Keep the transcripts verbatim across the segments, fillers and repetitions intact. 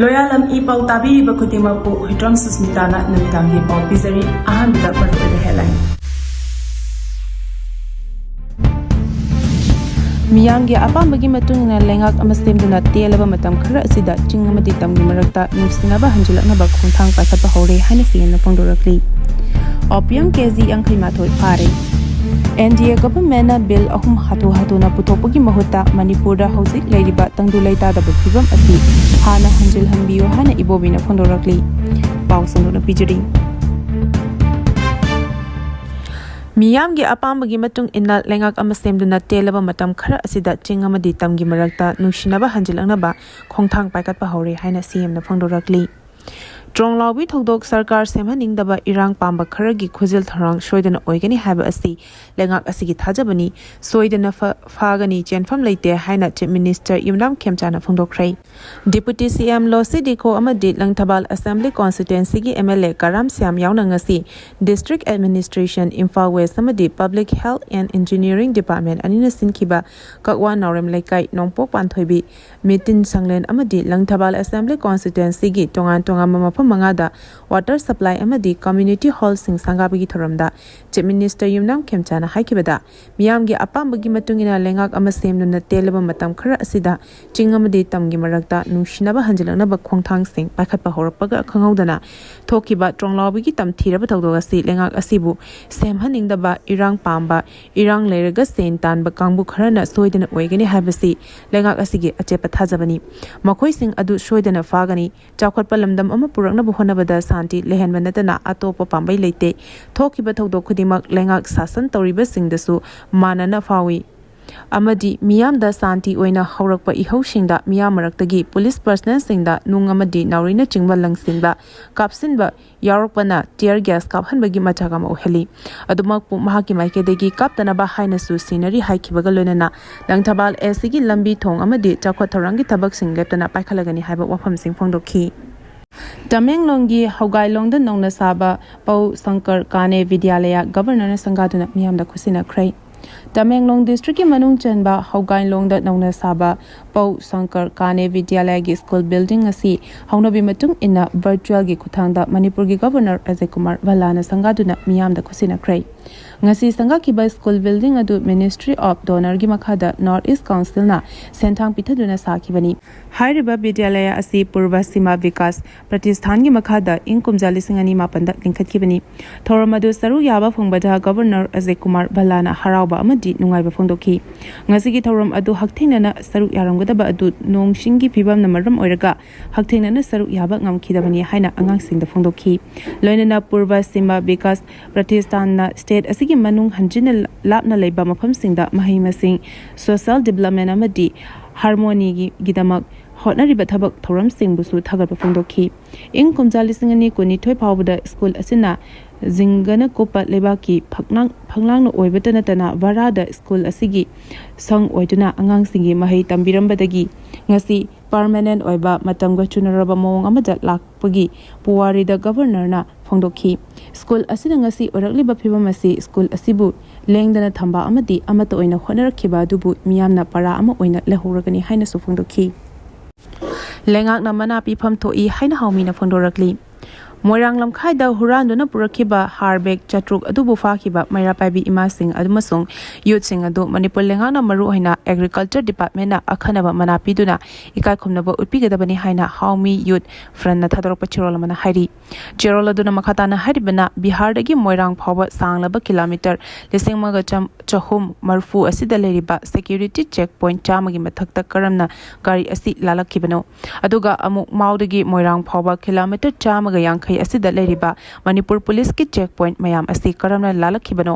ꯂꯣꯌꯥꯂꯝ E ꯄꯥꯎ ꯇꯥꯕꯤꯔꯤꯕ ꯈꯨꯗꯤꯡꯃꯛꯄꯨ ꯍꯨꯏꯗ꯭ꯔꯣꯝ ꯁꯨꯁꯃꯤꯇꯥꯅ ꯅꯨꯃꯤꯗꯥꯡꯒꯤ ꯄꯥꯎ ꯄꯤꯖꯔꯤ꯫ ꯑꯍꯥꯟꯕꯗ ꯃꯔꯨꯑꯣꯏꯕ headline꯫ ꯃꯤꯌꯥꯝꯒꯤ ꯑꯄꯥꯝꯕꯒꯤ ꯃꯇꯨꯡ ꯏꯟꯅ ꯂꯩꯉꯥꯛ ꯑꯃ ꯁꯦꯝꯗꯨꯅ ꯇꯦꯜꯂꯕ ꯃꯇꯝ ꯈꯔ ꯑꯁꯤꯗ ꯆꯤꯡ ꯑꯃꯗꯤ ꯇꯝꯒꯤ ꯃꯔꯛꯇ ꯅꯨꯡꯁꯤꯅꯕ ꯍꯟꯖꯤꯜꯂꯛꯅꯕ ꯈꯣꯡꯊꯥꯡ ꯄꯥꯏꯈꯠꯄ ꯍꯧꯔꯦ ꯍꯥꯏꯅ ꯁꯤ ꯑꯦꯝꯅ ꯐꯣꯡꯗꯣꯔꯛꯂꯤ꯫ ꯑꯣꯄꯤꯌꯝ ꯀꯦꯖꯤ ꯌꯥꯡꯈꯩ ꯃꯥꯊꯣꯏ ꯐꯥꯔꯦ꯫ ꯑꯦꯟ ꯗꯤ ꯑꯦ ꯒꯚꯔꯟꯃꯦꯟꯠꯅ ꯕꯤꯜ ꯑꯍꯨꯝ ꯍꯥꯊꯨ ꯍꯥꯊꯨꯅ ꯄꯨꯊꯣꯛꯄꯒꯤ ꯃꯍꯨꯠꯇ ꯃꯅꯤꯄꯨꯔꯗ ꯍꯧꯖꯤꯛ ꯂꯩꯔꯤꯕ ꯇꯪꯗꯨ ꯂꯩꯇꯥꯗꯕ ꯐꯤꯕꯝ ꯑꯁꯤ ꯍꯥꯟꯅ ꯍꯟꯖꯤꯜꯍꯟꯕꯤꯌꯨ ꯍꯥꯏꯅ ꯏꯕꯣꯕꯤꯅ ꯐꯣꯡꯗꯣꯔꯛꯂꯤ꯫ ꯄꯥꯎ ꯁꯟꯗꯣꯛꯅ ꯄꯤꯖꯔꯤ꯫ ꯃꯤꯌꯥꯝꯒꯤ ꯑꯄꯥꯝꯕꯒꯤ ꯃꯇꯨꯡ ꯏꯟꯅ ꯂꯩꯉꯥꯛ ꯑꯃ ꯁꯦꯝꯗꯨꯅ ꯇꯦꯜꯂꯕ ꯃꯇꯝ ꯈꯔ ꯑꯁꯤꯗ ꯆꯤꯡ ꯑꯃꯗꯤ ꯇꯝꯒꯤ ꯃꯔꯛꯇ ꯅꯨꯡꯁꯤꯅꯕ ꯍꯟꯖꯤꯜꯂꯛꯅꯕ ꯈꯣꯡꯊꯥꯡ ꯄꯥꯏꯈꯠꯄ ꯍꯧꯔꯦ ꯍꯥꯏꯅ ꯁꯤ ꯑꯦꯝꯅ ꯐꯣꯡꯗꯣꯔꯛꯂꯤ꯫ ꯇ꯭ꯔꯣꯡꯂꯥꯎꯕꯤ ꯊꯧꯗꯣꯛ ꯁꯔꯀꯥꯔ ꯁꯦꯝꯍꯟꯅꯤꯡꯗꯕ ꯏꯔꯥꯡ ꯄꯥꯝꯕ ꯈꯔꯒꯤ ꯈꯨꯖꯤꯜ ꯊꯧꯔꯥꯡ ꯁꯣꯏꯗꯅ ꯑꯣꯏꯒꯅꯤ ꯍꯥꯏꯕ ꯑꯁꯤ ꯂꯩꯉꯥꯛ ꯑꯁꯤꯒꯤ ꯊꯥꯖꯕꯅꯤ꯫ ꯁꯣꯏꯗꯅ ꯐ-, ꯐꯥꯒꯅꯤ, ꯆꯦꯟꯐꯝ ꯂꯩꯇꯦ ꯍꯥꯏꯅ Chief Minister ꯌꯨꯝꯅꯥꯝ ꯈꯦꯝꯆꯥꯅ ꯐꯣꯡꯗꯣꯛꯈ꯭ꯔꯦ꯫ Deputy C M ꯂꯣꯁꯤ ꯗꯤꯈꯣ ꯑꯃꯗꯤ Langthabal Assembly Constituencyꯒꯤ M L A ꯀꯔꯥꯝ ꯁ꯭ꯌꯥꯝ ꯌꯥꯎꯅ ꯉꯁꯤ District Administration, Imphal West ꯑꯃꯗꯤ Public Health and Engineering Department ꯑꯅꯤꯅ ꯁꯤꯟꯈꯤꯕ ꯀꯛꯋꯥ ꯅꯥꯎꯔꯦꯝ ꯂꯩꯀꯥꯏ, ꯅꯣꯡꯄꯣꯛ ꯄꯥꯟꯊꯣꯏꯕꯤ, ꯃꯤꯇꯤꯟ ꯁꯪꯂꯦꯟ ꯑꯃꯗꯤ ꯂꯪꯊꯕꯥꯜ Assembly Constituencyꯒꯤ ꯇꯣꯉꯥꯟ ꯇꯣꯉꯥꯟꯕ ꯃꯐꯝ ꯃꯉꯥꯗ water supply ꯑꯃꯗꯤ community hallꯁꯤꯡ ꯁꯪꯒꯥꯕꯒꯤ ꯊꯧꯔꯝꯗ Chief Minister ꯌꯨꯝꯅꯥꯝ ꯈꯦꯝꯆꯥꯅ ꯍꯥꯏꯈꯤꯕꯗ, ꯃꯤꯌꯥꯝꯒꯤ ꯑꯄꯥꯝꯕꯒꯤ ꯃꯇꯨꯡ ꯏꯟꯅ ꯂꯩꯉꯥꯛ ꯑꯃ ꯁꯦꯝꯗꯨꯅ ꯇꯦꯜꯂꯕ ꯃꯇꯝ ꯈꯔ ꯑꯁꯤꯗ ꯆꯤꯡ ꯑꯃꯗꯤ ꯇꯝꯒꯤ ꯃꯔꯛꯇ ꯅꯨꯡꯁꯤꯅꯕ ꯍꯟꯖꯤꯜꯂꯛꯅꯕ ꯈꯣꯡꯊꯥꯡꯁꯤꯡ ꯄꯥꯏꯈꯠꯄ ꯍꯧꯔꯛꯄꯒ ꯈꯪꯍꯧꯗꯅ ꯊꯣꯛꯈꯤꯕ ꯇ꯭ꯔꯣꯡꯂꯥꯎꯕꯤꯒꯤ ꯇꯝꯊꯤꯔꯕ ꯊꯧꯗꯣꯛ ꯑꯁꯤ ꯂꯩꯉꯥꯛ ꯑꯁꯤꯕꯨ ꯁꯦꯝꯍꯟꯅꯤꯡꯗꯕ, ꯏꯔꯥꯡ ꯄꯥꯝꯕ, ꯏꯔꯥꯡ ꯂꯩꯔꯒ ꯁꯦꯟ ꯇꯥꯟꯕ ꯀꯥꯡꯕꯨ ꯈꯔꯅ ꯁꯣꯏꯗꯅ ꯑꯣꯏꯒꯅꯤ ꯍꯥꯏꯕꯁꯤ ꯂꯩꯉꯥꯛ ꯑꯁꯤꯒꯤ ꯑꯆꯦꯠꯄ ꯊꯥꯖꯕꯅꯤ꯫ ꯃꯈꯣꯏꯁꯤꯡ ꯑꯗꯨ ꯁꯣꯏꯗꯅ ꯐꯥꯒꯅꯤ꯫ ꯆꯥꯎꯈꯠꯄ ꯂꯝꯗꯝ ꯑꯃ ꯄꯨꯔꯛꯅꯕ ꯍꯣꯠꯅꯕꯗ ꯁꯥꯟꯇꯤ ꯂꯩꯍꯟꯕ ꯅꯠꯇꯅ ꯑꯇꯣꯞꯄ ꯄꯥꯝꯕꯩ ꯂꯩꯇꯦ꯫ ꯊꯣꯛꯈꯤꯕ ꯊꯧꯗꯣꯛ ꯈꯨꯗꯤꯡꯃꯛ ꯂꯩꯉꯥꯛ ꯁꯥꯁꯟ ꯇꯧꯔꯤꯕꯁꯤꯡꯗꯁꯨ ꯃꯥꯟꯅꯅ ꯐꯥꯎꯏ꯫ ꯑꯃꯗꯤ ꯃꯤꯌꯥꯝꯗ ꯁꯥꯟꯇꯤ ꯑꯣꯏꯅ ꯍꯧꯔꯛꯄ ꯏꯍꯧꯁꯤꯡꯗ ꯃꯤꯌꯥꯝ ꯃꯔꯛꯇꯒꯤ police personnelꯁꯤꯡꯗ ꯅꯨꯡ ꯑꯃꯗꯤ ꯅꯥꯎꯔꯤꯅꯆꯤꯡꯕ ꯂꯪꯁꯤꯟꯕ, ꯀꯥꯞꯁꯤꯟꯕ ꯌꯥꯎꯔꯛꯄꯅ tear gas ꯀꯥꯞꯍꯟꯕꯒꯤ ꯃꯆꯥꯛ ꯑꯃ ꯑꯣꯏꯍꯜꯂꯤ꯫ ꯑꯗꯨꯃꯛꯄꯨ ꯃꯍꯥꯛꯀꯤ ꯃꯥꯏꯀꯩꯗꯒꯤ ꯀꯥꯞꯇꯅꯕ ꯍꯥꯏꯅꯁꯨ ꯁꯤꯟꯅꯔꯤ ꯍꯥꯏꯈꯤꯕꯒ ꯂꯣꯏꯅꯅ ꯂꯪꯊꯕꯥꯜ A Cꯒꯤ ꯂꯝꯕꯤ ꯊꯣꯡ ꯑꯃꯗꯤ ꯆꯥꯎꯈꯠ ꯊꯧꯔꯥꯡꯒꯤ ꯊꯕꯛꯁꯤꯡ ꯂꯦꯞꯇꯅ ꯄꯥꯏꯈꯠꯂꯒꯅꯤ ꯍꯥꯏꯕ ꯋꯥꯐꯝꯁꯤꯡ ꯐꯣꯡꯗꯣꯛꯈꯤ꯫ ꯇꯃꯦꯡꯂꯣꯡꯒꯤ ꯍꯧꯒꯥꯏꯂꯣꯡꯗ ꯅꯧꯅ ꯁꯥꯕ ꯄꯧ ꯁꯪꯀꯔ ꯀꯥꯅꯦ ꯕꯤꯗ꯭ꯌꯥꯂꯌꯥ Governorꯅ ꯁꯪꯒꯥꯗꯨꯅ ꯃꯤꯌꯥꯝꯗ ꯈꯨꯠꯁꯤꯟꯅꯈ꯭ꯔꯦ꯫ ꯇꯃꯦꯡꯂꯣꯡ ꯗꯤꯁꯇ꯭ꯔꯤꯛꯀꯤ ꯃꯅꯨꯡ ꯆꯟꯕ ꯍꯧꯒꯥꯏꯂꯣꯡꯗ ꯅꯧꯅ ꯁꯥꯕ ꯄꯧ ꯁꯪꯀꯔ ꯀꯥꯅꯦ ꯕꯤꯗ꯭ꯌꯥꯂꯌꯒꯤ ꯁ꯭ꯀꯨꯜ ꯕꯤꯜꯗꯤꯡ ꯑꯁꯤ ꯍꯧꯅꯕꯤ ꯃꯇꯨꯡ ꯏꯟꯅ ꯚꯔꯆꯨꯑꯦꯜꯒꯤ ꯈꯨꯠꯊꯥꯡꯗ ꯃꯅꯤꯄꯨꯔꯒꯤ ꯒꯚꯔꯅꯔ ꯑꯖꯌ ꯀꯨꯃꯥꯔ ꯚꯜꯂꯥꯅ ꯁꯪꯒꯥꯗꯨꯅ ꯃꯤꯌꯥꯝꯗ ꯈꯨꯠꯁꯤꯟꯅꯈ꯭ꯔꯦ꯫ ꯉꯁꯤ ꯁꯪꯒꯥꯈꯤꯕ ꯁ꯭ꯀꯨꯜ ꯕꯤꯜꯗꯤꯡ ꯑꯗꯨ ꯃꯤꯅꯤꯁꯇ꯭ꯔꯤ ꯑꯣꯐ ꯗꯣꯅꯔꯒꯤ ꯃꯈꯥꯗ ꯅꯣꯔꯠ ꯏꯁ ꯀꯥꯎꯟꯁꯤꯜꯅ ꯁꯦꯟꯊꯥꯡ ꯄꯤꯊꯗꯨꯅ ꯁꯥꯈꯤꯕꯅꯤ꯫ ꯍꯥꯏꯔꯤꯕ ꯕꯤꯗ꯭ꯌꯥꯂꯌ ꯑꯁꯤ ꯄꯨꯔꯕ ꯁꯤꯃꯥ ꯕꯤꯀꯥꯁ ꯄ꯭ꯔꯇꯤꯁꯊꯥꯟꯒꯤ ꯃꯈꯥꯗ ꯏꯪ ꯀꯨꯝꯖꯥ ꯂꯤꯁꯤꯡ ꯑꯅꯤ ꯃꯥꯄꯟꯗ ꯂꯤꯡꯈꯠꯈꯤꯕꯅꯤ꯫ ꯊꯧꯔꯝ ꯑꯗꯨ ꯁꯔꯨꯛ ꯌꯥꯕ ꯐꯪꯕꯗ ꯒꯚꯔꯅꯔ ꯑꯖꯌ ꯀꯨꯃꯥꯔ ꯚꯜꯂꯥꯅ ꯍꯔꯥꯎꯕ ꯑꯃꯗꯤ ꯅꯨꯡꯉꯥꯏꯕ ꯐꯣꯡꯗꯣꯛꯈꯤ꯫ ꯉꯁꯤꯒꯤ ꯊꯧꯔꯝ ꯑꯗꯨ ꯍꯛꯊꯦꯡꯅꯅ ꯁꯔꯨꯛ ꯌꯥꯔꯝꯒꯗꯕ ꯑꯗꯨ ꯅꯣꯡ ꯆꯤꯡꯒꯤ ꯐꯤꯕꯝꯅ ꯃꯔꯝ ꯑꯣꯏꯔꯒ ꯍꯛꯊꯦꯡꯅꯅ ꯁꯔꯨꯛ ꯌꯥꯕ ꯉꯝꯈꯤꯗꯕꯅꯤ ꯍꯥꯏꯅ ꯑꯉꯥꯡꯁꯤꯡꯗ ꯐꯣꯡꯗꯣꯛꯈꯤ꯫ ꯂꯣꯏꯅꯅ ꯄꯨꯔꯕ ꯁꯤꯃꯥ ꯕꯤꯀꯥꯁ ꯄ꯭ꯔꯇꯤꯁꯊꯥꯟꯅ ꯁ꯭ꯇꯦꯠ ꯑꯁꯤꯒꯤ ꯃꯅꯨꯡ ꯍꯟꯖꯤꯟꯅ ꯂꯥꯞꯅ ꯂꯩꯕ ꯃꯐꯝꯁꯤꯡꯗ ꯃꯍꯩ ꯃꯁꯤꯡ, ꯁꯣꯁꯤꯌꯦꯜ ꯗꯤꯕꯂꯞꯃꯦꯟ ꯑꯃꯗꯤ ꯍꯥꯔꯃꯣꯅꯤꯒꯤꯗꯃꯛ ꯍꯣꯠꯅꯔꯤꯕ ꯊꯕꯛ ꯊꯧꯔꯝꯁꯤꯡꯕꯨꯁꯨ ꯊꯥꯒꯠꯄ ꯐꯣꯡꯗꯣꯛꯈꯤ꯫ ꯏꯪ ꯀꯨꯝꯖꯥ ꯂꯤꯁꯤꯡ ꯑꯅꯤ ꯀꯨꯟꯅꯤꯊꯣꯏ ꯐꯥꯎꯕꯗ ꯁ꯭ꯀꯨꯜ ꯑꯁꯤꯅ ꯖꯤꯡꯒꯅ ꯀꯨꯞꯄ ꯂꯩꯕꯥꯛꯀꯤ ꯐꯛꯂꯥꯡ, ꯐꯛꯂꯥꯡꯅ ꯑꯣꯏꯕꯇ ꯅꯠꯇꯅ ꯚꯔꯥꯗ ꯁ꯭ꯀꯨꯜ ꯑꯁꯤꯒꯤ ꯁꯪ ꯑꯣꯏꯗꯨꯅ ꯑꯉꯥꯡꯁꯤꯡꯒꯤ ꯃꯍꯩ ꯇꯝꯕꯤꯔꯝꯕꯗꯒꯤ ꯉꯁꯤ ꯄꯔꯃꯅꯦꯟ ꯑꯣꯏꯕ ꯃꯇꯝꯒ ꯆꯨꯅꯔꯕ ꯃꯑꯣꯡ ꯑꯃꯗ ꯂꯥꯛꯄꯒꯤ ꯄꯨꯋꯥꯔꯤꯗ ꯒꯚꯔꯅꯔꯅ ꯐꯣꯡꯗꯣꯛꯈꯤ꯫ ꯁ꯭ꯀꯨꯜ ꯑꯁꯤꯅ ꯉꯁꯤ ꯑꯣꯏꯔꯛꯂꯤꯕ ꯐꯤꯕꯝ ꯑꯁꯤ ꯁ꯭ꯀꯨꯜ ꯑꯁꯤꯕꯨ ꯂꯦꯡꯗꯅ ꯊꯝꯕ ꯑꯃꯗꯤ ꯑꯃꯠꯇ ꯑꯣꯏꯅ ꯍꯣꯠꯅꯔꯛꯈꯤꯕ ꯑꯗꯨꯕꯨ ꯃꯤꯌꯥꯝꯅ ꯄꯔꯥ ꯑꯃ ꯑꯣꯏꯅ ꯂꯧꯍꯧꯔꯒꯅꯤ ꯍꯥꯏꯅꯁꯨ ꯐꯣꯡꯗꯣꯛꯈꯤ꯫ ꯂꯩꯉꯥꯛꯅ ꯃꯅꯥ ꯄꯤꯐꯝ ꯊꯣꯛꯏ ꯍꯥꯏꯅ ꯍꯥꯎꯃꯤꯅ ꯐꯣꯡꯗꯣꯔꯛꯂꯤ꯫ ꯃꯣꯏꯔꯥꯡ ꯂꯝꯈꯥꯏꯗ ꯍꯨꯔꯥꯟꯗꯨꯅ ꯄꯨꯔꯛꯈꯤꯕ ꯍꯥꯔ ꯕꯦꯒ ꯆꯥꯇ꯭ꯔꯨꯛ ꯑꯗꯨꯕꯨ ꯐꯥꯈꯤꯕ ꯃꯩꯔꯥ ꯄꯥꯏꯕꯤ ꯏꯃꯥꯁꯤꯡ ꯑꯃꯁꯨꯡ ꯌꯨꯠꯁꯤꯡ ꯑꯗꯨ ꯃꯅꯤꯄꯨꯔ ꯂꯩꯉꯥꯛꯅ ꯃꯔꯨꯑꯣꯏꯅ ꯑꯦꯒ꯭ꯔꯤꯀꯜꯆꯔ ꯗꯤꯄꯥꯔꯠꯃꯦꯟꯅ ꯑꯈꯟꯅꯕ ꯃꯅꯥ ꯄꯤꯗꯨꯅ ꯏꯀꯥꯏ ꯈꯨꯝꯅꯕ ꯎꯠꯄꯤꯒꯗꯕꯅꯤ ꯍꯥꯏꯅ ꯍꯥꯎꯃꯤ ꯌꯨꯠ ꯐ꯭ꯔꯟꯠꯅ ꯊꯥꯗꯣꯔꯛꯄ ꯆꯦꯔꯣꯜ ꯑꯃꯅ ꯍꯥꯏꯔꯤ꯫ ꯆꯦꯔꯣꯜ ꯑꯗꯨꯅ ꯃꯈꯥ ꯇꯥꯅ ꯍꯥꯏꯔꯤꯕꯅ, ꯕꯤꯍꯥꯔꯗꯒꯤ ꯃꯣꯏꯔꯥꯡ ꯐꯥꯎꯕ ꯁꯥꯡꯂꯕ ꯀꯤꯂꯣꯃꯤꯇꯔ ꯂꯤꯁꯤꯡ ꯑꯃꯒ ꯆꯥꯝ-, ꯆꯍꯨꯝ ꯃꯔꯤꯐꯨ ꯑꯁꯤꯗ ꯂꯩꯔꯤꯕ ꯁꯦꯀ꯭ꯌꯨꯔꯤꯇꯤ ꯆꯦꯛ ꯄꯣꯏꯟꯠ ꯆꯥꯝꯃꯒꯤ ꯃꯊꯛꯇ ꯀꯔꯝꯅ ꯒꯥꯔꯤ ꯑꯁꯤ ꯂꯥꯜꯂꯛꯈꯤꯕꯅꯣ? ꯑꯗꯨꯒ ꯑꯃꯨꯛ ꯃꯥꯎꯗꯒꯤ ꯃꯣꯏꯔꯥꯡ ꯐꯥꯎꯕ ꯀꯤꯂꯣꯃꯤꯇꯔ ꯆꯥꯝꯃꯒ ꯌꯥꯡꯈꯩ ꯑꯁꯤꯗ ꯂꯩꯔꯤꯕ ꯃꯅꯤꯄꯨꯔ ꯄꯨꯂꯤꯁꯀꯤ ꯆꯦꯛ ꯄꯣꯏꯟꯠ ꯃꯌꯥꯝ ꯑꯁꯤ ꯀꯔꯝꯅ ꯂꯥꯜꯂꯛꯈꯤꯕꯅꯣ?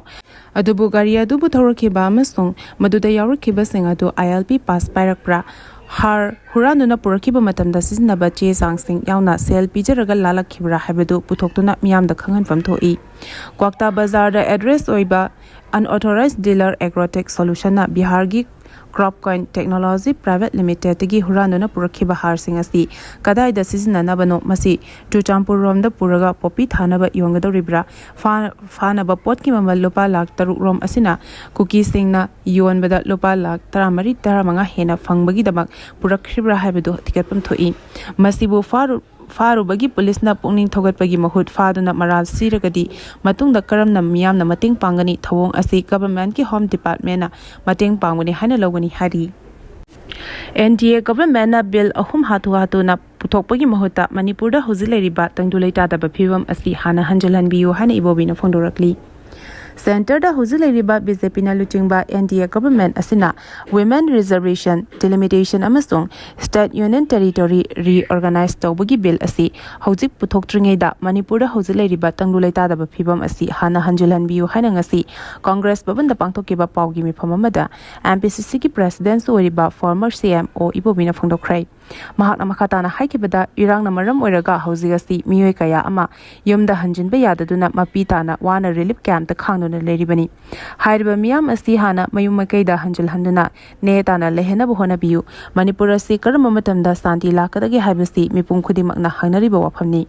ꯑꯗꯨꯕꯨ ꯒꯥꯔꯤ ꯑꯗꯨꯕꯨ ꯊꯧꯔꯛꯈꯤꯕ ꯑꯃꯁꯨꯡ ꯃꯗꯨꯗ ꯌꯥꯎꯔꯛꯈꯤꯕꯁꯤꯡ ꯑꯗꯨ ꯑꯥꯏ ꯑꯦꯜ ꯄꯤ ꯄꯥꯁ ꯄꯥꯏꯔꯛꯄ꯭ꯔꯥ, ꯍꯥꯔ ꯍꯨꯔꯥꯟꯗꯨꯅ ꯄꯨꯔꯛꯈꯤꯕ ꯃꯇꯝꯗ ꯁꯤꯖꯤꯟꯅꯕ ꯆꯦ ꯆꯥꯡꯁꯤꯡ ꯌꯥꯎꯅ ꯁꯦꯜ ꯄꯤꯖꯔꯒ ꯂꯥꯜꯂꯛꯈꯤꯕ꯭ꯔꯥ ꯍꯥꯏꯕꯗꯨ ꯄꯨꯊꯣꯛꯇꯨꯅ ꯃꯤꯌꯥꯝꯗ ꯈꯪꯍꯟꯐꯝ ꯊꯣꯛꯏ꯫ ꯀ꯭ꯋꯥꯛꯇꯥ ꯕꯖꯥꯔꯗ ꯑꯦꯗ꯭ꯔꯦꯁ ꯑꯣꯏꯕ unauthorized dealer Agrotech Solutionꯅ ꯕꯤꯍꯥꯔꯒꯤ Cropcoin Technology Private Limitedꯇꯒꯤ ꯍꯨꯔꯥꯟꯗꯨꯅ ꯄꯨꯔꯛꯈꯤꯕ ꯍꯥꯔꯁꯤꯡ ꯑꯁꯤ ꯀꯗꯥꯏꯗ ꯁꯤꯖꯤꯟꯅꯅꯕꯅꯣ? ꯃꯁꯤ ꯆꯨꯔꯆꯥꯟꯄꯨꯔ ꯔꯣꯝꯗ ꯄꯨꯔꯒ ꯄꯣꯄꯤ ꯊꯥꯅꯕ ꯌꯣꯟꯒꯗꯧꯔꯤꯕ꯭ꯔꯥ? ꯐꯥ-, ꯐꯥꯅꯕ ꯄꯣꯠꯀꯤ ꯃꯃꯜ ꯂꯨꯄꯥ ꯂꯥꯈ ꯇꯔꯨꯛ ꯔꯣꯝ ꯑꯁꯤꯅ ꯀꯨꯀꯤꯁꯤꯡꯅ ꯌꯣꯟꯕꯗ ꯂꯨꯄꯥ ꯂꯥꯈ ꯇꯔꯥꯃꯔꯤ, ꯇꯔꯥꯃꯉꯥ ꯍꯦꯟꯅ ꯐꯪꯕꯒꯤꯗꯃꯛ ꯄꯨꯔꯛꯈ꯭ꯔꯤꯕ꯭ꯔꯥ ꯍꯥꯏꯕꯗꯨ ꯊꯤꯒꯠꯐꯝ ꯊꯣꯛꯏ꯫ ꯃꯁꯤꯕꯨ ꯐꯥꯔꯨ-, ꯐꯥꯔꯨꯕꯒꯤ ꯄꯨꯂꯤꯁꯅ ꯄꯨꯛꯅꯤꯡ ꯊꯧꯒꯠꯄꯒꯤ ꯃꯍꯨꯠ ꯐꯥꯗꯨꯅ ꯃꯔꯥꯜ ꯁꯤꯔꯒꯗꯤ ꯃꯇꯨꯡꯗ ꯀꯔꯝꯅ ꯃꯤꯌꯥꯝꯅ ꯃꯇꯦꯡ ꯄꯥꯡꯒꯅꯤ? ꯊꯧꯑꯣꯡ ꯑꯁꯤ Governmentꯀꯤ Home Departmentꯅ ꯃꯇꯦꯡ ꯄꯥꯡꯒꯅꯤ ꯍꯥꯏꯅ ꯂꯧꯒꯅꯤ ꯍꯥꯏꯔꯤ꯫ NDA Governmentꯅ ꯕꯤꯜ ꯑꯍꯨꯝ ꯍꯥꯊꯨ ꯍꯥꯊꯨꯅ ꯄꯨꯊꯣꯛꯄꯒꯤ ꯃꯍꯨꯠꯇ ꯃꯅꯤꯄꯨꯔꯗ ꯍꯧꯖꯤꯛ ꯂꯩꯔꯤꯕ ꯇꯪꯗꯨ ꯂꯩꯇꯥꯗꯕ ꯐꯤꯕꯝ ꯑꯁꯤ ꯍꯥꯟꯅ ꯍꯟꯖꯤꯜꯍꯟꯕꯤꯌꯨ ꯍꯥꯏꯅ ꯏꯕꯣꯕꯤꯅ ꯐꯣꯡꯗꯣꯔꯛꯂꯤ꯫ Centreꯗ ꯍꯧꯖꯤꯛ ꯂꯩꯔꯤꯕ BJPꯅ ꯂꯨꯆꯤꯡꯕ NDA Government ꯑꯁꯤꯅ Women Reservation, Delimitation ꯑꯃꯁꯨꯡ State Union Territory Reorganize ꯇꯧꯕꯒꯤ ꯕꯤꯜ ꯑꯁꯤ ꯍꯧꯖꯤꯛ ꯄꯨꯊꯣꯛꯇ꯭ꯔꯤꯉꯩꯗ ꯃꯅꯤꯄꯨꯔꯗ ꯍꯧꯖꯤꯛ ꯂꯩꯔꯤꯕ ꯇꯪꯗꯨ ꯂꯩꯇꯥꯗꯕ ꯐꯤꯕꯝ ꯑꯁꯤ ꯍꯥꯟꯅ ꯍꯟꯖꯤꯜꯍꯟꯕꯤꯌꯨ ꯍꯥꯏꯅ ꯉꯁꯤ ꯀꯪꯒ꯭ꯔꯦꯁ ꯚꯕꯟꯗ ꯄꯥꯡꯊꯣꯛꯈꯤꯕ ꯄꯥꯎꯒꯤ ꯃꯤꯐꯝ ꯑꯃꯗ MPCCꯒꯤ Presidentꯁꯨ ꯑꯣꯏꯔꯤꯕ former CMO ꯏꯕꯣꯕꯤꯅ ꯐꯣꯡꯗꯣꯛꯈ꯭ꯔꯦ꯫ ꯃꯍꯥꯛꯅ ꯃꯈꯥ ꯇꯥꯅ ꯍꯥꯏꯈꯤꯕꯗ, ꯏꯔꯥꯡꯅ ꯃꯔꯝ ꯑꯣꯏꯔꯒ ꯍꯧꯖꯤꯛ ꯑꯁꯤ ꯃꯤꯑꯣꯏ ꯀꯌꯥ ꯑꯃ ꯌꯨꯝꯗ ꯍꯟꯖꯤꯟꯕ ꯌꯥꯗꯗꯨꯅ ꯃꯄꯤ ꯇꯥꯅ ꯋꯥꯅ relief campꯇ ꯈꯥꯡꯗꯨꯅ ꯂꯩꯔꯤꯕꯅꯤ꯫ ꯍꯥꯏꯔꯤꯕ ꯃꯤꯌꯥꯝ ꯑꯁꯤ ꯍꯥꯟꯅ ꯃꯌꯨꯝ ꯃꯀꯩꯗ ꯍꯟꯖꯤꯜꯍꯟꯗꯨꯅ ꯅꯦ ꯇꯥꯅ ꯂꯩꯍꯟꯅꯕ ꯍꯣꯠꯅꯕꯤꯌꯨ꯫ ꯃꯅꯤꯄꯨꯔ ꯑꯁꯤ ꯀꯔꯝꯕ ꯃꯇꯝꯗ ꯁꯥꯟꯇꯤ ꯂꯥꯛꯀꯗꯒꯦ ꯍꯥꯏꯕꯁꯤ ꯃꯤꯄꯨꯝ ꯈꯨꯗꯤꯡꯃꯛꯅ ꯍꯪꯅꯔꯤꯕ ꯋꯥꯐꯝꯅꯤ꯫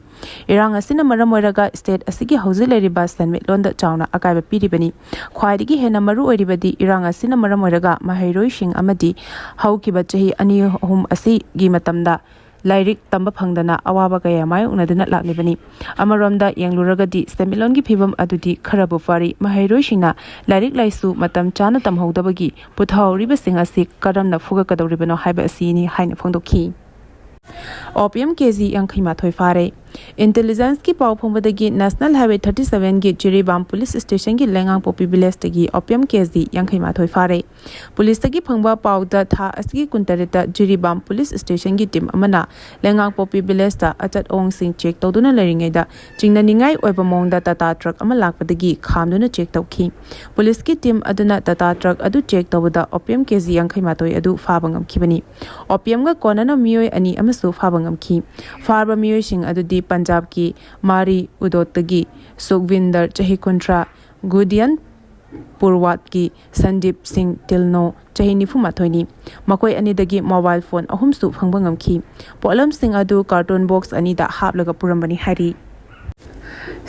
ꯏꯔꯥꯡ ꯑꯁꯤꯅ ꯃꯔꯝ ꯑꯣꯏꯔꯒ state ꯑꯁꯤꯒꯤ ꯍꯧꯖꯤꯛ ꯂꯩꯔꯤꯕ ꯁꯦꯟꯃꯤꯠꯂꯣꯟꯗ ꯆꯥꯎꯅ ꯑꯀꯥꯏꯕ ꯄꯤꯔꯤꯕꯅꯤ꯫ ꯈ꯭ꯋꯥꯏꯗꯒꯤ ꯍꯦꯟꯅ ꯃꯔꯨ ꯑꯣꯏꯔꯤꯕꯗꯤ ꯏꯔꯥꯡ ꯑꯁꯤꯅ ꯃꯔꯝ ꯑꯣꯏꯔꯒ ꯃꯍꯩꯔꯣꯏꯁꯤꯡ ꯑꯃꯗꯤ ꯍꯧꯈꯤꯕ ꯆꯍꯤ ꯑꯅꯤ ꯑꯍꯨꯝ ꯑꯁꯤꯒꯤ ꯃꯇꯝꯗ ꯂꯥꯏꯔꯤꯛ ꯇꯝꯕ ꯐꯪꯗꯅ ꯑꯋꯥꯕ ꯀꯌꯥ ꯃꯥꯌꯣꯛꯅꯗꯨꯅ ꯂꯥꯛꯂꯤꯕꯅꯤ꯫ ꯑꯃꯔꯣꯝꯗ ꯌꯦꯡꯂꯨꯔꯒꯗꯤ ꯁꯦꯟꯃꯤꯠꯂꯣꯟꯒꯤ ꯐꯤꯕꯝ ꯑꯗꯨꯗꯤ ꯈꯔꯕꯨ ꯐꯔꯤ꯫ ꯃꯍꯩꯔꯣꯏꯁꯤꯡꯅ ꯂꯥꯏꯔꯤꯛ ꯂꯥꯏꯁꯨ ꯃꯇꯝ ꯆꯥꯅ ꯇꯝꯍꯧꯗꯕꯒꯤ ꯄꯨꯊꯍꯧꯔꯤꯕꯁꯤꯡ ꯑꯁꯤ ꯀꯔꯝꯅ ꯐꯨꯒꯠꯀꯗꯧꯔꯤꯕꯅꯣ ꯍꯥꯏꯕ ꯑꯁꯤꯅꯤ ꯍꯥꯏꯅ ꯐꯣꯡꯗꯣꯛꯈꯤ꯫ Opium KG ꯌꯥꯡꯈꯩ ꯃꯥꯊꯣꯏ ꯐꯥꯔꯦ꯫ Intelligenceꯀꯤ ꯄꯥꯎ ꯐꯪꯕꯗꯒꯤ National Highway thirty sevenꯒꯤ Jiribam Police Stationꯒꯤ ꯂꯩꯉꯥꯡꯄꯣꯛꯄꯤ villageꯇꯒꯤ opium KG ꯌꯥꯡꯈꯩ ꯃꯥꯊꯣꯏ ꯐꯥꯔꯦ꯫ ꯄꯨꯂꯤꯁꯇꯒꯤ ꯐꯪꯕ ꯄꯥꯎꯗ ꯊꯥ ꯑꯁꯤꯒꯤ ꯀꯨꯟꯇꯔꯦꯠꯇ ꯖꯤꯔꯤꯕꯥꯝ Police Stationꯒꯤ team ꯑꯃꯅ ꯂꯩꯉꯥꯡꯄꯣꯛꯄꯤ villageꯇ ꯑꯆꯠ ꯑꯋꯣꯡꯁꯤꯡ check ꯇꯧꯗꯨꯅ ꯂꯩꯔꯤꯉꯩꯗ ꯆꯤꯡꯅꯅꯤꯡꯉꯥꯏ ꯑꯣꯏꯕ ꯃꯑꯣꯡꯗ Tata truck ꯑꯃ ꯂꯥꯛꯄꯗꯒꯤ ꯈꯥꯝꯗꯨꯅ check ꯇꯧꯈꯤ꯫ ꯄꯨꯂꯤꯁꯀꯤ team ꯑꯗꯨꯅ Tata truck ꯑꯗꯨ check ꯇꯧꯕꯗ opium KG ꯌꯥꯡꯈꯩ ꯃꯥꯊꯣꯏ ꯑꯗꯨ ꯐꯥꯕ ꯉꯝꯈꯤꯕꯅꯤ꯫ Opiumꯒ ꯀꯣꯟꯅꯅ ꯃꯤꯑꯣꯏ ꯑꯅꯤ ꯑꯃꯁꯨ ꯐꯥꯕ ꯉꯝꯈꯤ꯫ ꯐꯥꯔꯕ ꯃꯤꯑꯣꯏꯁꯤꯡ ꯑꯗꯨꯗꯤ ꯄꯟꯖꯥꯕꯀꯤ ꯃꯥꯔꯤ ꯎꯗꯣꯠꯇꯒꯤ ꯁꯨꯈꯚꯤꯟꯗꯔ, ꯆꯍꯤ ꯀꯨꯟꯊ꯭ꯔꯥ, ꯒꯨꯗꯤꯌꯟ ꯄꯨꯔꯋꯥꯠꯀꯤ ꯁꯟꯗꯤꯞ ꯁꯤꯡ ꯇꯤꯜꯅꯣ, ꯆꯍꯤ ꯅꯤꯐꯨ ꯃꯥꯊꯣꯏꯅꯤ꯫ ꯃꯈꯣꯏ ꯑꯅꯤꯗꯒꯤ ꯃꯣꯕꯥꯏꯜ ꯐꯣꯟ ꯑꯍꯨꯝꯁꯨ ꯐꯪꯕ ꯉꯝꯈꯤ꯫ ꯄꯣꯠꯂꯝꯁꯤꯡ ꯑꯗꯨ ꯀꯥꯔꯇꯨꯟ ꯕꯣꯛꯁ ꯑꯅꯤꯗ ꯍꯥꯞꯂꯒ ꯄꯨꯔꯝꯕꯅꯤ ꯍꯥꯏꯔꯤ꯫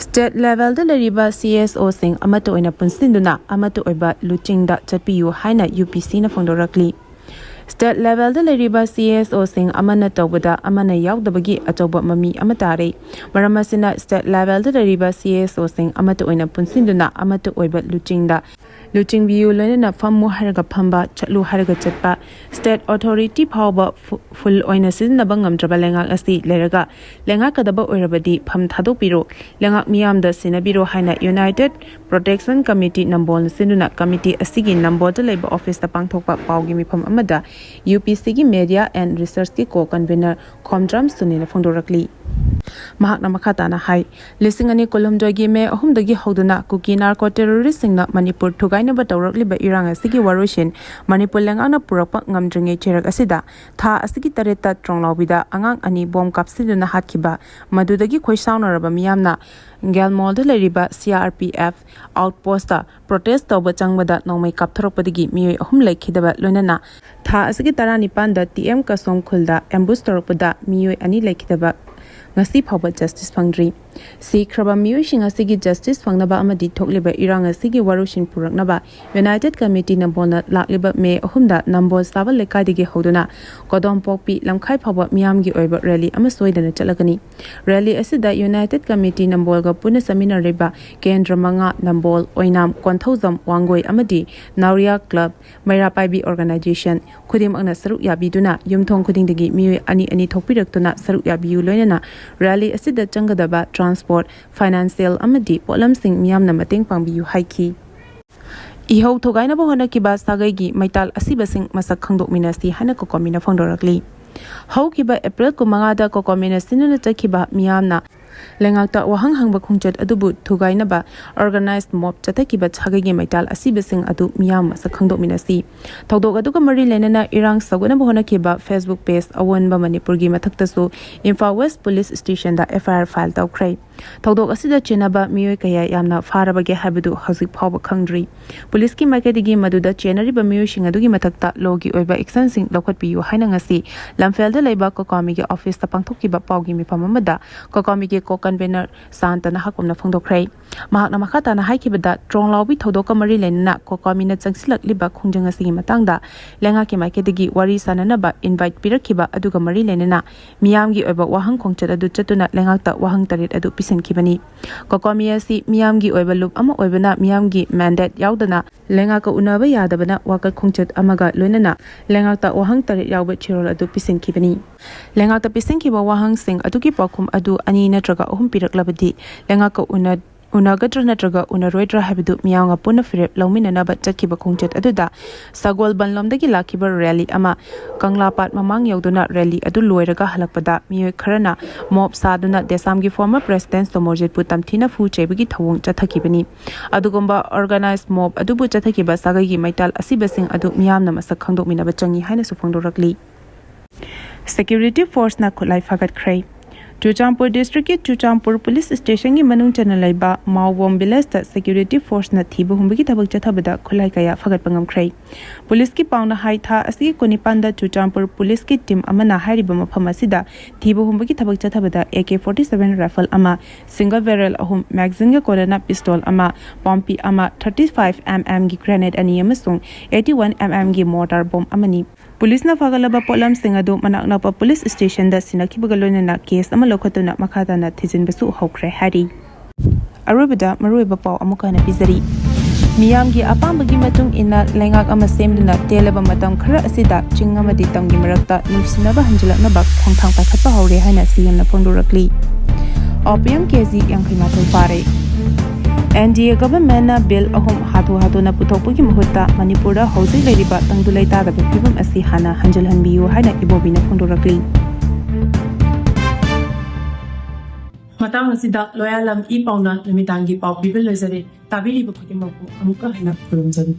ꯁ꯭ꯇꯦꯠ ꯂꯦꯚꯦꯜꯗ ꯂꯩꯔꯤꯕ ꯁꯤ ꯑꯦꯁ ꯑꯣꯁꯤꯡ ꯑꯃꯠꯇ ꯑꯣꯏꯅ ꯄꯨꯟꯁꯤꯟꯗꯨꯅ ꯑꯃꯠꯇ ꯑꯣꯏꯕ ꯂꯨꯆꯤꯡꯗ ꯆꯠꯄꯤꯌꯨ ꯍꯥꯏꯅ ꯌꯨ ꯄꯤ ꯁꯤꯅ ꯐꯣꯡꯗꯣꯔꯛꯂꯤ꯫ ꯁ꯭ꯇꯦꯠ ꯂꯦꯚꯦꯜꯗ ꯂꯩꯔꯤꯕ ꯁꯤ ꯑꯦꯁ ꯑꯣꯁꯤꯡ ꯑꯃꯅ ꯇꯧꯕꯗ ꯑꯃꯅ ꯌꯥꯎꯗꯕꯒꯤ ꯑꯆꯧꯕ ꯃꯃꯤ ꯑꯃ ꯇꯥꯔꯦ꯫ ꯃꯔꯝ ꯑꯁꯤꯅ ꯁ꯭ꯇꯦꯠ ꯂꯦꯚꯦꯜꯗ ꯂꯩꯔꯤꯕ ꯁꯤ ꯑꯦꯁ ꯑꯣꯁꯤꯡ ꯑꯃꯠꯇ ꯑꯣꯏꯅ ꯄꯨꯟꯁꯤꯟꯗꯨꯅ ꯑꯃꯠꯇ ꯑꯣꯏꯕ ꯂꯨꯆꯤꯡꯗ ꯂꯨꯆꯤꯡꯕꯤꯌꯨ, ꯂꯣꯏꯅꯅ ꯐꯝꯃꯨ ꯍꯥꯏꯔꯒ ꯐꯝꯕ, ꯆꯠꯂꯨ ꯍꯥꯏꯔꯒ ꯆꯠꯄ꯫ ꯁ꯭ꯇꯦꯠ ꯑꯣꯊꯣꯔꯤꯇꯤ ꯐꯥꯎꯕ ꯐꯨ-, ꯐꯨꯜ ꯑꯣꯏꯅ ꯁꯤꯖꯤꯟꯅꯕ ꯉꯝꯗ꯭ꯔꯕ ꯂꯩꯉꯥꯛ ꯑꯁꯤ ꯂꯩꯔꯒ ꯂꯩꯉꯥꯛꯀꯗꯕ ꯑꯣꯏꯔꯕꯗꯤ ꯐꯝ ꯊꯥꯗꯣꯛꯄꯤꯔꯣ, ꯂꯩꯉꯥꯛ ꯃꯤꯌꯥꯝꯗ ꯁꯤꯟꯅꯕꯤꯔꯣ ꯍꯥꯏꯅ ꯌꯨꯅꯥꯏꯇꯦꯠ ꯄ꯭ꯔꯣꯇꯦꯛꯁꯟ ꯀꯃꯤꯇꯤ ꯅꯝꯕꯣꯜꯅ ꯁꯤꯟꯗꯨꯅ ꯀꯃꯤꯇꯤ ꯑꯁꯤꯒꯤ ꯅꯝꯕꯣꯜꯗ ꯂꯩꯕ ꯑꯣꯐꯤꯁꯇ ꯄꯥꯡꯊꯣꯛꯄ ꯄꯥꯎꯒꯤ ꯃꯤꯐꯝ ꯑꯃꯗ ꯌꯨ ꯄꯤ ꯁꯤꯒꯤ Media and Researchꯀꯤ co-convenor ꯈꯣꯝꯗ꯭ꯔꯥꯝ ꯁꯨꯅꯤꯅ ꯐꯣꯡꯗꯣꯔꯛꯂꯤ꯫ ꯃꯍꯥꯛꯅ ꯃꯈꯥ ꯇꯥꯅ ꯍꯥꯏ, ꯂꯤꯁꯤꯡ ꯑꯅꯤ ꯀꯨꯟꯍꯨꯝꯗꯣꯏꯒꯤ ꯃꯦ ꯑꯍꯨꯝꯗꯒꯤ ꯍꯧꯗꯨꯅ ꯀꯨꯀꯤ ꯅꯥꯔꯀꯣ ꯇꯦꯔꯣꯔꯤꯁꯁꯤꯡꯅ ꯃꯅꯤꯄꯨꯔ ꯊꯨꯒꯥꯏꯅꯕ ꯇꯧꯔꯛꯂꯤꯕ ꯏꯔꯥꯡ ꯑꯁꯤꯒꯤ ꯋꯥꯔꯣꯏꯁꯤꯟ ꯃꯅꯤꯄꯨꯔ ꯂꯩꯉꯥꯛꯅ ꯄꯨꯔꯛꯄ ꯉꯝꯗ꯭ꯔꯤꯉꯩ ꯆꯩꯔꯛ ꯑꯁꯤꯗ ꯊꯥ ꯑꯁꯤꯒꯤ ꯇꯔꯦꯠꯇ ꯇ꯭ꯔꯣꯡꯂꯥꯎꯕꯤꯗ ꯑꯉꯥꯡ ꯑꯅꯤ ꯕꯣꯝ ꯀꯥꯞꯁꯤꯟꯗꯨꯅ ꯍꯥꯠꯈꯤꯕ, ꯃꯗꯨꯗꯒꯤ ꯈꯣꯏꯁꯥꯎꯅꯔꯕ ꯃꯤꯌꯥꯝꯅ ꯒꯦꯜꯃꯣꯜꯗ ꯂꯩꯔꯤꯕ C R P F outpost protest ꯇꯧꯕ ꯆꯪꯕꯗ ꯅꯣꯡꯃꯩ ꯀꯥꯞꯊꯣꯔꯛꯄꯗꯒꯤ ꯃꯤꯑꯣꯏ ꯑꯍꯨꯝ ꯂꯩꯈꯤꯗꯕ, ꯂꯣꯏꯅꯅ ꯊꯥ ꯑꯁꯤꯒꯤ ꯇꯔꯥꯅꯤꯄꯥꯟꯗ ꯇꯤ ꯑꯦꯝ ꯀꯁꯣꯝ ꯈꯨꯜꯗ ꯑꯦꯝꯕꯨꯁ ꯇꯧꯔꯛꯄꯗ ꯃꯤꯑꯣꯏ ꯑꯅꯤ ꯂꯩꯈꯤꯗꯕ ꯉꯁꯤ ꯐꯥꯎꯕ ꯖꯁꯇꯤꯁ ꯐꯪꯗ꯭ꯔꯤ꯫ ꯁꯤꯈ꯭ꯔꯕ ꯃꯤꯑꯣꯏꯁꯤꯡ ꯑꯁꯤꯒꯤ ꯖꯁꯇꯤꯁ ꯐꯪꯅꯕ ꯑꯃꯗꯤ ꯊꯣꯛꯂꯤꯕ ꯏꯔꯥꯡ ꯑꯁꯤꯒꯤ ꯋꯥꯔꯣꯏꯁꯤꯟ ꯄꯨꯔꯛꯅꯕ ꯌꯨꯅꯥꯏꯇꯦꯠ ꯀꯃꯤꯇꯤ ꯅꯝꯕꯣꯜꯅ ꯂꯥꯛꯂꯤꯕ ꯃꯦ ꯑꯍꯨꯝꯗ ꯅꯝꯕꯣꯜ ꯁꯥꯕꯜ ꯂꯩꯀꯥꯏꯗꯒꯤ ꯍꯧꯗꯨꯅ ꯀꯣꯗꯣꯝꯄꯣꯛꯄꯤ ꯂꯝꯈꯥꯏ ꯐꯥꯎꯕ ꯃꯤꯌꯥꯝꯒꯤ ꯑꯣꯏꯕ ꯔꯦꯂꯤ ꯑꯃ ꯁꯣꯏꯗꯅ ꯆꯠꯂꯒꯅꯤ꯫ ꯔꯦꯂꯤ ꯑꯁꯤꯗ ꯌꯨꯅꯥꯏꯇꯦꯠ ꯀꯃꯤꯇꯤ ꯅꯝꯕꯣꯜꯒ ꯄꯨꯟꯅ ꯆꯠꯃꯤꯟꯅꯔꯤꯕ ꯀꯦꯟꯗ꯭ꯔ ꯃꯉꯥ, ꯅꯝꯕꯣꯜ, ꯑꯣꯏꯅꯥꯝ, ꯀꯣꯟꯊꯧꯖꯝ, ꯋꯥꯡꯒꯣꯏ ꯑꯃꯗꯤ ꯅꯥꯎꯔꯤꯌꯥ ꯀ꯭ꯂꯕ, ꯃꯩꯔꯥ ꯄꯥꯏꯕꯤ ꯑꯣꯔꯒꯅꯥꯏꯖꯦꯁꯟ ꯈꯨꯗꯤꯡꯃꯛꯅ ꯁꯔꯨꯛ ꯌꯥꯕꯤꯗꯨꯅ ꯌꯨꯝꯊꯣꯡ ꯈꯨꯗꯤꯡꯗꯒꯤ ꯃꯤꯑꯣꯏ ꯑꯅꯤ ꯑꯅꯤ ꯊꯣꯛꯄꯤꯔꯛꯇꯨꯅ ꯁꯔꯨꯛ ꯌꯥꯕꯤꯌꯨ, ꯂꯣꯏꯅꯅ ꯔꯦꯂꯤ ꯑꯁꯤꯗ ꯆꯪꯒꯗꯕ ꯇ꯭ꯔꯥꯟꯁꯄꯣꯔꯠ, ꯐꯥꯏꯅꯥꯟꯁꯤꯌꯦꯜ ꯑꯃꯗꯤ ꯄꯣꯠꯂꯝꯁꯤꯡ ꯃꯤꯌꯥꯝꯅ ꯃꯇꯦꯡ ꯄꯥꯡꯕꯤꯌꯨ ꯍꯥꯏꯈꯤ꯫ ꯏꯍꯧ ꯊꯨꯒꯥꯏꯅꯕ ꯍꯣꯠꯅꯈꯤꯕ ꯁꯥꯒꯩꯒꯤ ꯃꯩꯇꯥꯜ ꯑꯁꯤꯕꯁꯤꯡ ꯃꯁꯛ ꯈꯪꯗꯣꯛꯃꯤꯟꯅꯁꯤ ꯍꯥꯏꯅ ꯀꯣꯀꯣꯃꯤꯅ ꯐꯣꯡꯗꯣꯔꯛꯂꯤ꯫ ꯍꯧꯈꯤꯕ ꯑꯦꯄ꯭ꯔꯤꯜ ꯀꯨꯟꯃꯉꯥꯗ ꯀꯣꯀꯣꯃꯤꯅ ꯁꯤꯟꯗꯨꯅ ꯆꯠꯈꯤꯕ ꯃꯤꯌꯥꯝꯅ ꯂꯩꯉꯥꯛꯇ ꯋꯥꯍꯪ ꯍꯪꯕ ꯈꯣꯡꯆꯠ ꯑꯗꯨꯕꯨ ꯊꯨꯒꯥꯏꯅꯕ ꯑꯣꯔꯒꯅꯥꯏꯖ ꯃꯣꯕ ꯆꯠꯊꯈꯤꯕ ꯁꯥꯒꯩꯒꯤ ꯃꯩꯇꯥꯜ ꯑꯁꯤꯕꯁꯤꯡ ꯑꯗꯨ ꯃꯤꯌꯥꯝ ꯃꯁꯛ ꯈꯪꯗꯣꯛꯃꯤꯟꯅꯁꯤ꯫ ꯊꯧꯗꯣꯛ ꯑꯗꯨꯒ ꯃꯔꯤ ꯂꯩꯅꯅ ꯏꯔꯥꯡ ꯁꯧꯒꯠꯅꯕ ꯍꯣꯠꯅꯈꯤꯕ Facebook page ꯑꯑꯣꯟꯕ ꯃꯅꯤꯄꯨꯔꯒꯤ ꯃꯊꯛꯇꯁꯨ ꯏꯝꯐꯥꯜ ꯋꯦꯁ ꯄꯨꯂꯤꯁ ꯁ꯭ꯇꯦꯁꯟꯗ ꯑꯦꯐ ꯑꯥꯏ ꯑꯥꯔ ꯐꯥꯏꯜ ꯇꯧꯈ꯭ꯔꯦ꯫ ꯊꯧꯗꯣꯛ ꯑꯁꯤꯗ ꯆꯦꯟꯅꯕ ꯃꯤꯑꯣꯏ ꯀꯌꯥ ꯌꯥꯝꯅ ꯐꯥꯔꯕꯒꯦ ꯍꯥꯏꯕꯗꯨ ꯍꯧꯖꯤꯛ ꯐꯥꯎꯕ ꯈꯪꯗ꯭ꯔꯤ꯫ ꯄꯨꯂꯤꯁꯀꯤ ꯃꯥꯏꯀꯩꯗꯒꯤ ꯃꯗꯨꯗ ꯆꯦꯟꯅꯔꯤꯕ ꯃꯤꯑꯣꯏꯁꯤꯡ ꯑꯗꯨꯒꯤ ꯃꯊꯛꯇ ꯂꯣꯒꯤ ꯑꯣꯏꯕ ꯑꯦꯛꯁꯟꯁꯤꯡ ꯂꯧꯈꯠꯄꯤꯌꯨ ꯍꯥꯏꯅ ꯉꯁꯤ ꯂꯝꯐꯦꯜꯗ ꯂꯩꯕ ꯀꯣꯀꯥꯃꯤꯒꯤ ꯑꯣꯐꯤꯁꯇ ꯄꯥꯡꯊꯣꯛꯈꯤꯕ ꯄꯥꯎꯒꯤ ꯃꯤꯐꯝ ꯑꯃꯗ ꯀꯣꯀꯥꯃꯤꯒꯤ ꯀꯣ ꯀꯟꯚꯦꯅꯔ ꯁꯥꯟꯇꯅ ꯍꯥꯀꯨꯝꯅ ꯐꯣꯡꯗꯣꯛꯈ꯭ꯔꯦ꯫ ꯃꯍꯥꯛꯅ ꯃꯈꯥ ꯇꯥꯅ ꯍꯥꯏꯈꯤꯕꯗ, ꯇ꯭ꯔꯣꯡ ꯂꯥꯎꯕꯤ ꯊꯧꯗꯣꯛꯀ ꯃꯔꯤ ꯂꯩꯅꯅ ꯀꯣꯀꯥꯃꯤꯅ ꯆꯪꯁꯤꯜꯂꯛꯂꯤꯕ ꯈꯣꯡꯖꯪ ꯑꯁꯤꯒꯤ ꯃꯇꯥꯡꯗ ꯂꯩꯉꯥꯛꯀꯤ ꯃꯥꯏꯀꯩꯗꯒꯤ ꯋꯥꯔꯤ ꯁꯥꯅꯅꯕ ꯏꯟꯚꯥꯏꯠ ꯄꯤꯔꯛꯈꯤꯕ ꯑꯗꯨꯒ ꯃꯔꯤ ꯂꯩꯅꯅ ꯃꯤꯌꯥꯝꯒꯤ ꯑꯣꯏꯕ ꯋꯥꯍꯪ ꯈꯣꯡꯆꯠ ꯑꯗꯨ ꯆꯠꯇꯨꯅ ꯂꯩꯉꯥꯛꯇ ꯋꯥꯍꯪ ꯇꯔꯦꯠ ꯑꯗꯨ ꯄꯤꯁꯤꯟꯈꯤꯕꯅꯤ꯫ ꯀꯣꯀꯥꯃꯤ ꯑꯁꯤ ꯃꯤꯌꯥꯝꯒꯤ ꯑꯣꯏꯕ ꯂꯨꯞ ꯑꯃ ꯑꯣꯏꯕꯅ ꯃꯤꯌꯥꯝꯒꯤ ꯃꯦꯟꯗꯦꯠ ꯌꯥꯎꯗꯅ ꯂꯩꯉꯥꯛꯀ ꯎꯅꯕ ꯌꯥꯗꯕꯅ ꯋꯥꯀꯠ ꯈꯣꯡꯆꯠ ꯑꯃꯒ ꯂꯣꯏꯅꯅ ꯂꯩꯉꯥꯛꯇ ꯋꯥꯍꯪ ꯇꯔꯦꯠ ꯌꯥꯎꯕ ꯆꯦꯔꯣꯜ ꯑꯗꯨ ꯄꯤꯁꯤꯟꯈꯤꯕꯅꯤ꯫ ꯂꯩꯉꯥꯛꯇ ꯄꯤꯁꯤꯟꯈꯤꯕ ꯋꯥꯍꯪꯁꯤꯡ ꯑꯗꯨꯒꯤ ꯄꯥꯎꯈꯨꯝ ꯑꯗꯨ ꯑꯅꯤ ꯅꯠꯇ꯭ꯔꯒ ꯑꯍꯨꯝ ꯄꯤꯔꯛꯂꯕꯗꯤ ꯂꯩꯉꯥꯛꯀ ꯎꯅ-, ꯎꯅꯒꯗ꯭ꯔꯥ ꯅꯠꯇ꯭ꯔꯒ ꯎꯅꯔꯣꯏꯗ꯭ꯔꯥ ꯍꯥꯏꯕꯗꯨ ꯃꯤꯌꯥꯝꯒ ꯄꯨꯟꯅ ꯐꯤꯔꯦꯞ ꯂꯧꯃꯤꯟꯅꯅꯕ ꯆꯠꯈꯤꯕ ꯈꯣꯡꯆꯠ ꯑꯗꯨꯗ ꯁꯒꯣꯜꯕꯟꯂꯣꯝꯗꯒꯤ ꯂꯥꯛꯈꯤꯕ ꯔꯦꯂꯤ ꯑꯃ ꯀꯪꯂꯥꯄꯥꯠ ꯃꯃꯥꯡ ꯌꯧꯗꯨꯅ ꯔꯦꯂꯤ ꯑꯗꯨ ꯂꯣꯏꯔꯒ ꯍꯜꯂꯛꯄꯗ ꯃꯤꯑꯣꯏ ꯈꯔꯅ ꯃꯣꯞ ꯁꯥꯗꯨꯅ ꯗꯦꯁꯥꯝꯒꯤ ꯐꯣꯔꯃꯔ ꯄ꯭ꯔꯦꯁꯤꯗꯦꯟ ꯁꯣꯃꯣꯔꯖꯤꯠꯄꯨ ꯇꯝꯊꯤꯅ ꯐꯨ ꯆꯩꯕꯒꯤ ꯊꯧꯑꯣꯡ ꯆꯠꯊꯈꯤꯕꯅꯤ꯫ ꯑꯗꯨꯒꯨꯝꯕ ꯑꯣꯔꯒꯅꯥꯏꯖ ꯃꯣꯞ ꯑꯗꯨꯕꯨ ꯆꯠꯊꯈꯤꯕ ꯁꯥꯒꯩꯒꯤ ꯃꯩꯇꯥꯜ ꯑꯁꯤꯕꯁꯤꯡ ꯑꯗꯨ ꯃꯤꯌꯥꯝꯅ ꯃꯁꯛ ꯈꯪꯗꯣꯛꯃꯤꯟꯅꯕ ꯆꯪꯏ ꯍꯥꯏꯅꯁꯨ ꯐꯣꯡꯗꯣꯔꯛꯂꯤ꯫ ꯁꯦꯀ꯭ꯌꯨꯔꯤꯇꯤ ꯐꯣꯔꯁꯅ ꯈꯨꯠꯂꯥꯏ ꯐꯥꯒꯠꯈ꯭ꯔꯦ꯫ ꯆꯨꯔꯆꯥꯟꯄꯨꯔ ꯗꯤꯁꯇ꯭ꯔꯤꯛꯀꯤ ꯆꯨꯔꯆꯥꯟꯄꯨꯔ ꯄꯨꯂꯤꯁ ꯁ꯭ꯇꯦꯁꯟꯒꯤ ꯃꯅꯨꯡ ꯆꯟꯅ ꯂꯩꯕ ꯃꯥꯎꯕꯣꯝ ꯚꯤꯂꯦꯖꯇ ꯁꯦꯀ꯭ꯌꯨꯔꯤꯇꯤ ꯐꯣꯔꯁꯅ ꯊꯤꯕ ꯍꯨꯝꯕꯒꯤ ꯊꯕꯛ ꯆꯠꯊꯕꯗ ꯈꯨꯠꯂꯥꯏ ꯀꯌꯥ ꯐꯥꯒꯠꯄ ꯉꯝꯈ꯭ꯔꯦ꯫ ꯄꯨꯂꯤꯁꯀꯤ ꯄꯥꯎꯅ ꯍꯥꯏ, ꯊꯥ ꯑꯁꯤꯒꯤ ꯀꯨꯟꯅꯤꯄꯥꯟꯗ ꯆꯨꯔꯆꯥꯟꯄꯨꯔ ꯄꯨꯂꯤꯁꯀꯤ ꯇꯤꯝ ꯑꯃꯅ ꯍꯥꯏꯔꯤꯕ ꯃꯐꯝ ꯑꯁꯤꯗ ꯊꯤꯕ ꯍꯨꯝꯕꯒꯤ ꯊꯕꯛ ꯆꯠꯊꯕꯗ A K forty seven rifle ꯑꯃ, ꯁꯤꯡꯒꯜ ꯕꯦꯔꯦꯜ ꯑꯍꯨꯝ, ꯃꯦꯒꯥꯖꯤꯟꯒ ꯀꯣꯟꯅꯅ ꯄꯤꯁꯇꯣꯜ ꯑꯃ, ꯄꯣꯝꯄꯤ ꯑꯃ, ꯊꯥꯔꯇꯤ ꯐꯥꯏꯚ ꯑꯦꯝ ꯑꯦꯝꯒꯤ ꯒ꯭ꯔꯦꯅꯦꯗ ꯑꯅꯤ ꯑꯃꯁꯨꯡ ꯑꯩꯠꯇꯤ ꯋꯥꯟ ꯑꯦꯝ ꯑꯦꯝꯒꯤ ꯃꯣꯔꯇꯥꯔ ꯕꯣꯝ ꯑꯃꯅꯤ꯫ ꯄꯨꯂꯤꯁꯅ ꯐꯥꯒꯠꯂꯕ ꯄꯣꯠꯂꯝꯁꯤꯡ ꯑꯗꯨ ꯃꯅꯥꯛ ꯅꯛꯄ ꯄꯨꯂꯤꯁ ꯁ꯭ꯇꯦꯁꯟꯗ ꯁꯤꯟꯅꯈꯤꯕꯒ ꯂꯣꯏꯅꯅ ꯀꯦꯁ ꯑꯃ ꯂꯧꯈꯠꯇꯨꯅ ꯃꯈꯥ ꯇꯥꯅ ꯊꯤꯖꯤꯟꯕꯁꯨ ꯍꯧꯈ꯭ꯔꯦ ꯍꯥꯏꯔꯤ꯫ ꯑꯔꯣꯏꯕꯗ ꯃꯔꯨꯑꯣꯏꯕ ꯄꯥꯎ ꯑꯃꯨꯛꯀ ꯍꯟꯅ ꯄꯤꯖꯔꯤ꯫ ꯃꯤꯌꯥꯝꯒꯤ ꯑꯄꯥꯝꯕꯒꯤ ꯃꯇꯨꯡ ꯏꯟꯅ ꯂꯩꯉꯥꯛ ꯑꯃ ꯁꯦꯝꯗꯨꯅ ꯇꯦꯜꯂꯕ ꯃꯇꯝ ꯈꯔ ꯑꯁꯤꯗ ꯆꯤꯡ ꯑꯃꯗꯤ ꯇꯝꯒꯤ ꯃꯔꯛꯇ ꯅꯨꯡꯁꯤꯅꯕ ꯍꯟꯖꯤꯜꯂꯛꯅꯕ ꯈꯣꯡꯊꯥꯡ ꯄꯥꯏꯈꯠꯄ ꯍꯧꯔꯦ ꯍꯥꯏꯅ ꯁꯤ ꯑꯦꯝꯅ ꯐꯣꯡꯗꯣꯔꯛꯂꯤ꯫ ꯑꯣꯄꯤꯌꯝ ꯀꯦꯖꯤ ꯌꯥꯡꯈꯩ ꯃꯥꯊꯣꯏ ꯐꯥꯔꯦ꯫ ꯑꯦꯟ ꯗꯤ ꯑꯦ ꯒꯚꯔꯟꯃꯦꯟꯠꯅ ꯕꯤꯜ ꯑꯍꯨꯝ ꯍꯥꯊꯨ ꯍꯥꯊꯨꯅ ꯄꯨꯊꯣꯛꯄꯒꯤ ꯃꯍꯨꯠꯇ ꯃꯅꯤꯄꯨꯔꯗ ꯍꯧꯖꯤꯛ ꯂꯩꯔꯤꯕ ꯇꯪꯗꯨ ꯂꯩꯇꯥꯗꯕ ꯐꯤꯕꯝ ꯑꯁꯤ ꯍꯥꯟꯅ ꯍꯟꯖꯤꯜꯍꯟꯕꯤꯌꯨ ꯍꯥꯏꯅ ꯏꯕꯣꯕꯤꯅ ꯐꯣꯡꯗꯣꯔꯛꯂꯤ꯫ ꯃꯇꯥꯡ ꯑꯁꯤꯗ ꯂꯣꯌꯥꯂꯝ ꯏ ꯄꯥꯎꯅ ꯅꯨꯃꯤꯗꯥꯡꯒꯤ ꯄꯥꯎ ꯄꯤꯕ ꯂꯣꯏꯖꯔꯦ꯫ ꯇꯥꯕꯤꯔꯤꯕ ꯈꯨꯗꯤꯡꯃꯛꯄꯨ ꯑꯃꯨꯛꯀ ꯍꯟꯅ ꯈꯨꯔꯨꯝꯖꯔꯤ꯫